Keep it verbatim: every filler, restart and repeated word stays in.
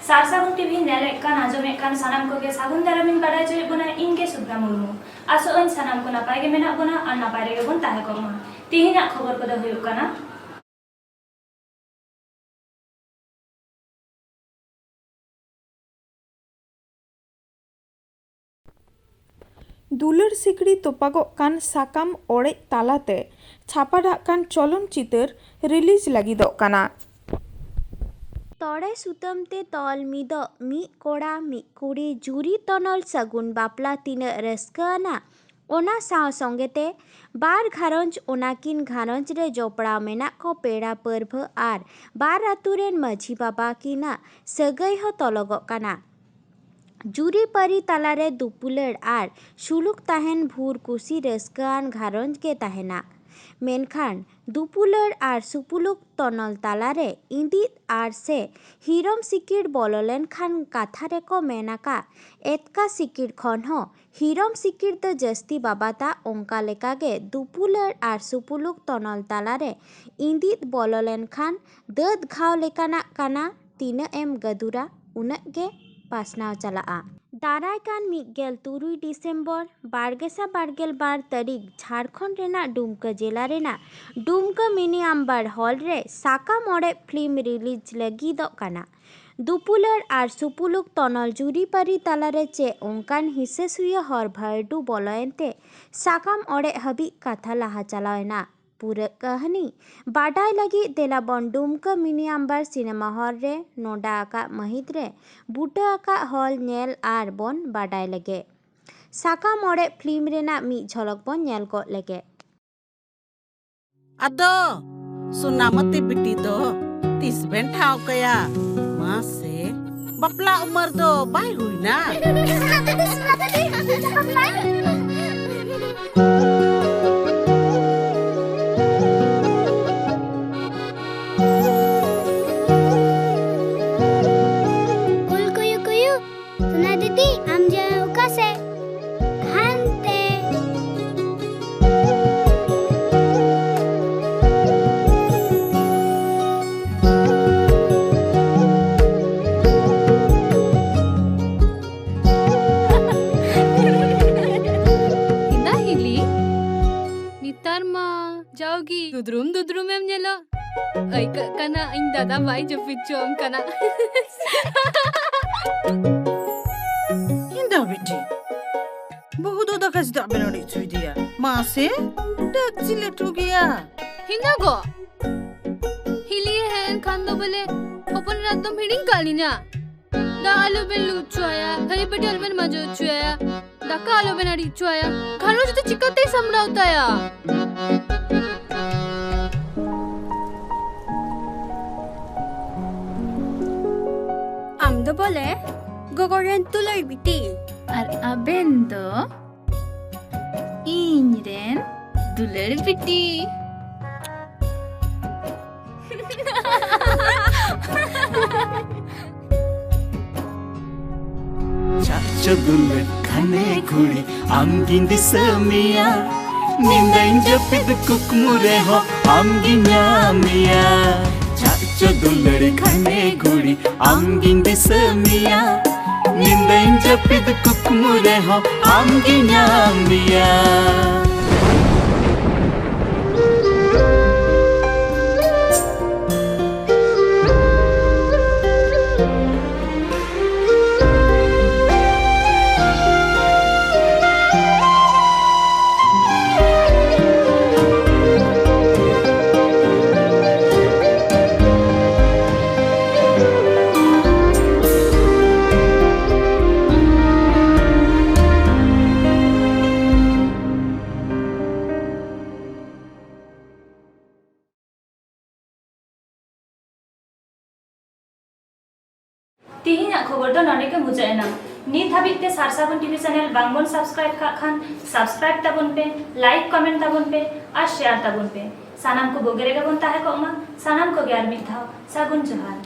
ᱥᱟᱨ ᱥᱟᱹᱜᱩᱱ ᱴᱤᱵᱷᱤ ᱧᱮᱞᱮᱫ ᱠᱟᱱ, ᱟᱸᱡᱚᱢᱮᱫ ᱠᱟᱱ ᱥᱟᱱᱟᱢ ᱠᱚᱜᱮ ᱥᱟᱹᱜᱩᱱ ᱫᱟᱨᱟᱢᱤᱧ ᱵᱟᱰᱟᱭ ᱦᱚᱪᱚᱭᱮᱫ ᱵᱚᱱᱟ, ᱤᱧ ᱜᱮ ᱥᱩᱵᱷᱨᱟ ᱢᱩᱨᱢᱩ᱾ ᱟᱥᱚᱜ ᱟᱹᱧ ᱥᱟᱱᱟᱢ ᱠᱚ ᱱᱟᱯᱟᱭ ᱜᱮ ᱢᱮᱱᱟᱜ ᱵᱚᱱᱟ ᱟᱨ ᱱᱟᱯᱟᱭ ᱨᱮᱜᱮ ᱵᱚᱱ ᱛᱟᱦᱮᱸ ᱠᱚᱜ ᱢᱟ᱾ ᱛᱤᱦᱤᱧᱟᱜ ᱠᱷᱚᱵᱚᱨ ᱠᱚᱫᱚ ᱦᱩᱭᱩᱜ ᱠᱟᱱᱟ, ᱫᱩᱞᱟᱹᱲ ᱥᱤᱠᱲᱤ ᱛᱚᱯᱟᱜᱚᱜ ᱠᱟᱱ ᱥᱟᱠᱟᱢ ᱚᱲᱮᱡ ᱛᱟᱞᱟᱛᱮ ᱪᱷᱟᱯᱟᱰᱟᱜ ᱠᱟᱱ ᱪᱚᱞᱚᱱ ᱪᱤᱛᱟᱹᱨ ᱨᱤᱞᱤᱡᱽ ᱞᱟᱹᱜᱤᱫᱚᱜ ᱠᱟᱱᱟ᱾ ᱛᱚᱲᱮ ᱥᱩᱛᱟᱹᱢ ᱛᱮ ᱛᱚᱞ ᱢᱤᱫᱚᱜ ᱢᱤᱫ ᱠᱚᱲᱟ ᱢᱤᱫ ᱠᱩᱲᱤ ᱡᱩᱨᱤ ᱛᱚᱱᱚᱞ ᱥᱟᱹᱜᱩᱱ ᱵᱟᱯᱞᱟ ᱛᱤᱱᱟᱹᱜ ᱨᱟᱹᱥᱠᱟᱹ ᱟᱱᱟᱜ, ᱚᱱᱟ ᱥᱟᱶ ᱥᱚᱸᱜᱮ ᱛᱮ ᱵᱟᱨ ᱜᱷᱟᱨᱚᱸᱡᱽ ᱚᱱᱟᱠᱤᱱ ᱜᱷᱟᱨᱚᱸᱡᱽ ᱨᱮ ᱡᱚᱯᱲᱟᱣ ᱢᱮᱱᱟᱜ ᱠᱚ ᱯᱮᱲᱟ ᱯᱟᱹᱨᱵᱷᱟᱹ ᱟᱨ ᱵᱟᱨ ᱟᱹᱛᱩ ᱨᱮᱱ ᱢᱟᱹᱡᱷᱤ ᱵᱟᱵᱟ ᱠᱤᱱᱟᱜ ᱥᱟᱹᱜᱟᱹᱭ ᱦᱚᱸ ᱛᱚᱞᱚᱜᱚᱜ ᱠᱟᱱᱟ᱾ ᱡᱩᱨᱤᱯᱟᱹᱨᱤ ᱛᱟᱞᱟᱨᱮ ᱫᱩᱯᱩᱞᱟᱹᱲ ᱟᱨ ᱥᱩᱞᱩᱠ ᱛᱟᱦᱮᱱ ᱵᱷᱩᱨ ᱠᱩᱥᱤ ᱨᱟᱹᱥᱠᱟᱹᱣᱟᱱ ᱜᱷᱟᱨᱚᱸᱡᱽ ᱜᱮ ᱛᱟᱦᱮᱱᱟ᱾ ᱢᱮᱱᱠᱷᱟᱱ ᱫᱩᱯᱩᱞᱟᱹᱲ ᱟᱨ ᱥᱩᱯᱩᱞᱩᱠ ᱛᱚᱱᱚᱞ ᱛᱟᱞᱟᱨᱮ ᱤᱸᱫᱤᱫ ᱟᱨ ᱥᱮ ᱦᱤᱨᱚᱢ ᱥᱤᱠᱤᱲ ᱵᱚᱞᱚ ᱞᱮᱱᱠᱷᱟᱱ ᱠᱟᱛᱷᱟ ᱨᱮᱠᱚ ᱢᱮᱱ ᱟᱠᱟᱫ ᱮᱛᱠᱟ ᱥᱤᱠᱤᱲ ᱠᱷᱚᱱ ᱦᱚᱸ ᱦᱤᱨᱚᱢ ᱥᱤᱠᱤᱲ ᱫᱚ ᱡᱟᱹᱥᱛᱤ ᱵᱟᱵᱟᱛᱟ᱾ ᱚᱱᱠᱟ ᱞᱮᱠᱟᱜᱮ ᱫᱩᱯᱩᱞᱟᱹᱲ ᱟᱨ ᱥᱩᱯᱩᱞᱩᱠ ᱛᱚᱱᱚᱞ ᱛᱟᱞᱟᱨᱮ ᱤᱸᱫᱤᱫ ᱵᱚᱞᱚ ᱞᱮᱱᱠᱷᱟᱱ ᱫᱟᱹᱫ ᱜᱷᱟᱣ ᱞᱮᱠᱟᱱᱟᱜ ᱠᱟᱱᱟ᱾ ᱛᱤᱱᱟᱹᱜ ᱮᱢ ᱜᱟᱹᱫᱩᱨᱟ, ᱩᱱᱟᱹᱜ ᱜᱮ ᱯᱟᱥᱱᱟᱣ ᱪᱟᱞᱟᱜᱼᱟ᱾ ᱫᱟᱨᱟᱭ ᱠᱟᱱ ᱢᱤᱫ ᱜᱮᱞ ᱛᱩᱨᱩᱭ ᱰᱤᱥᱮᱢᱵᱚᱨ ᱵᱟᱨ ᱜᱮᱥᱟ ᱵᱟᱨ ᱜᱮᱞ ᱵᱟᱨ ᱛᱟᱹᱨᱤᱠᱷ ᱡᱷᱟᱲᱠᱷᱚᱸᱰ ᱨᱮᱱᱟᱜ ᱰᱩᱢᱠᱟᱹ ᱡᱮᱞᱟ ᱨᱮᱱᱟᱜ ᱰᱩᱢᱠᱟᱹ ᱢᱤᱱᱤ ᱟᱢᱵᱟᱨ ᱦᱚᱞ ᱨᱮ ᱥᱟᱠᱟᱢ ᱚᱲᱮᱡ ᱯᱷᱤᱞᱢ ᱨᱤᱞᱤᱡᱽ ᱞᱟᱹᱜᱤᱫᱚᱜ ᱠᱟᱱᱟ᱾ ᱫᱩᱯᱩᱞᱟᱹᱲ ᱟᱨ ᱥᱩᱯᱩᱞᱩᱠ ᱛᱚᱱᱚᱞ ᱡᱩᱨᱤᱯᱟᱹᱨᱤ ᱛᱟᱞᱟᱨᱮ ᱪᱮᱫ ᱚᱱᱠᱟᱱ ᱦᱤᱥᱟᱹ ᱥᱩᱭᱟᱹ ᱦᱚᱨ ᱵᱷᱟᱹᱨᱰᱩ ᱵᱚᱞᱚᱭᱮᱱ ᱛᱮ ᱥᱟᱠᱟᱢ ᱚᱲᱮᱡ ᱦᱟᱹᱵᱤᱡ ᱠᱟᱛᱷᱟ ᱞᱟᱦᱟ ᱪᱟᱞᱟᱣ ᱮᱱᱟ᱾ ᱯᱩᱨᱟᱹ ᱠᱟᱹᱦᱱᱤ ᱵᱟᱰᱟᱭ ᱞᱟᱹᱜᱤᱫ ᱫᱮᱞᱟ ᱵᱚᱱ ᱰᱩᱢᱠᱟᱹ ᱢᱤᱱᱤ ᱟᱢᱵᱟᱨ ᱥᱤᱱᱮᱢᱟ ᱦᱚᱞ ᱨᱮ ᱱᱚᱰᱟ ᱟᱠᱟᱫ ᱢᱟᱹᱦᱤᱛ ᱨᱮ ᱵᱩᱴᱟᱹ ᱟᱠᱟᱫ ᱦᱚᱞ ᱧᱮᱞ ᱟᱨ ᱵᱚᱱ ᱵᱟᱰᱟᱭ ᱞᱮᱜᱮ᱾ ᱥᱟᱠᱟᱢ ᱚᱲᱮᱡ ᱯᱷᱤᱞᱢ ᱨᱮᱱᱟᱜ ᱢᱤᱫ ᱡᱷᱚᱞᱚᱠ ᱵᱚᱱ ᱧᱮᱞ ᱜᱚᱫ ᱞᱮᱜᱮ᱾ ᱟᱫᱚ ᱥᱳᱱᱟᱢᱚᱛᱤ ᱵᱤᱴᱤ ᱫᱚ ᱛᱤᱥ ᱵᱮᱱ ᱴᱷᱟᱶ ᱠᱟᱭᱟ? ᱢᱟᱥᱮ, ᱵᱟᱯᱞᱟ ᱩᱢᱮᱨ ᱫᱚ ᱵᱟᱭ ᱦᱩᱭᱱᱟ? ᱩᱞ ᱠᱩᱭᱩ ᱠᱩᱭᱩ, ᱥᱳᱱᱟ ᱫᱤᱫᱤ, ᱟᱢ ᱡᱮ ᱚᱠᱟ ᱥᱮᱫ? ᱦᱟᱱᱛᱮ᱾ ᱟᱹᱭᱠᱟᱹᱜ ᱠᱟᱱᱟ ᱤᱧ ᱫᱟᱫᱟ ᱵᱟᱭ ᱡᱟᱹᱯᱤᱫ ᱪᱚ ᱟᱢ ᱠᱟᱱᱟ᱾ ᱦᱤᱱᱫᱟ ᱵᱤᱴᱤ, ᱵᱟᱹᱦᱩ ᱫᱚ ᱫᱟᱠᱟ ᱪᱮᱫᱟᱜ ᱵᱮᱱ ᱟᱹᱲᱤᱡ ᱦᱚᱪᱚᱭᱮᱫᱮᱭᱟ? ᱢᱟᱥᱮ, ᱰᱟᱹᱠᱪᱤ ᱞᱟᱹᱴᱩ ᱜᱮᱭᱟ᱾ ᱦᱤᱱᱫᱟ ᱜᱚ, ᱦᱤᱞᱤᱭᱮ ᱦᱮᱡ ᱮᱱ ᱠᱷᱟᱱ ᱫᱚ ᱵᱚᱞᱮ ᱦᱚᱯᱚᱱ ᱮᱨᱟ ᱫᱚᱢ ᱦᱤᱲᱤᱧ ᱠᱟᱜ ᱞᱤᱧᱟ? ᱫᱟᱜ ᱟᱞᱚ ᱵᱮᱱ ᱞᱩ ᱦᱚᱪᱚ ᱟᱭᱟ, ᱛᱷᱟᱹᱨᱤ ᱵᱟᱹᱴᱤ ᱟᱞᱚ ᱵᱮᱱ ᱢᱟᱡᱚ ᱦᱚᱪᱚ ᱟᱭᱟ, ᱫᱟᱠᱟ ᱟᱞᱚ ᱵᱮᱱ ᱟᱲᱤᱡ ᱦᱚᱪᱚ ᱟᱭᱟ᱾ ᱜᱷᱟᱨᱚᱸᱡᱽ ᱫᱚ ᱪᱤᱠᱟᱹᱛᱮᱭ ᱥᱟᱢᱵᱲᱟᱣ ᱛᱟᱭᱟ? ᱟᱢ ᱫᱚ ᱵᱚᱞᱮ ᱜᱚᱜᱚ ᱨᱮᱱ ᱫᱩᱞᱟᱹᱲ ᱵᱤᱴᱤ᱾ ᱟᱨ ᱟᱵᱮᱱ ᱫᱚ ᱤᱧ ᱨᱮᱱ ᱫᱩᱞᱟᱹᱲ ᱵᱤᱴᱤ᱾ ᱪᱟᱪᱳ ᱫᱩᱞᱟᱹᱲ ᱠᱷᱟᱱᱮ ᱜᱷᱩᱲᱤ ᱟᱢᱜᱤᱧ ᱫᱤᱥᱟᱹ ᱢᱮᱭᱟ, ᱧᱤᱫᱟᱹᱧ ᱡᱟᱹᱯᱤᱫ ᱠᱩᱠᱢᱩ ᱨᱮᱦᱚᱸ ᱟᱢᱜᱤᱧ ᱧᱟᱢᱮᱭᱟ᱾ ᱪᱟᱪᱳ ᱫᱩᱞᱟᱹᱲ ᱠᱷᱟᱱᱮ ᱜᱷᱩᱲᱤ ᱟᱢᱜᱤᱧ ᱫᱤᱥᱟᱹ ᱢᱮᱭᱟ, ᱧᱤᱫᱟᱹᱧ ᱡᱟᱹᱯᱤᱫ ᱠᱩᱠᱢᱩ ᱨᱮᱦᱚᱸ ᱟᱢᱜᱤᱧ ᱧᱟᱢᱮᱭᱟ᱾ ᱛᱤᱦᱤᱧᱟᱜ ᱠᱷᱚᱵᱚᱨ ᱫᱚ ᱱᱚᱰᱮ ᱜᱮ ᱢᱩᱪᱟᱹᱫ ᱮᱱᱟ᱾ ᱱᱤᱛ ᱦᱟᱹᱵᱤᱡ ᱛᱮ ᱥᱟᱨᱥᱟᱜᱩᱱ ᱴᱤᱵᱷᱤ ᱪᱮᱱᱮᱞ ᱵᱟᱝ ᱵᱚᱱ ᱥᱟᱵᱥᱠᱨᱟᱭᱤᱵ ᱠᱟᱜ ᱠᱷᱟᱱ, ᱥᱟᱵᱥᱠᱨᱟᱭᱤᱵ ᱛᱟᱵᱚᱱ ᱯᱮ, ᱞᱟᱭᱤᱠ, ᱠᱚᱢᱮᱱᱴ ᱛᱟᱵᱚᱱ ᱯᱮ ᱟᱨ ᱥᱮᱭᱟᱨ ᱛᱟᱵᱚᱱ ᱯᱮ᱾ ᱥᱟᱱᱟᱢ ᱠᱚ ᱵᱩᱜᱤ ᱨᱮᱜᱮ ᱵᱚᱱ ᱛᱟᱦᱮᱸ ᱠᱚᱜ ᱢᱟ᱾ ᱥᱟᱱᱟᱢ ᱠᱚᱜᱮ ᱟᱨ ᱢᱤᱫ ᱫᱷᱟᱣ ᱥᱟᱹᱜᱩᱱ ᱡᱚᱦᱟᱨ᱾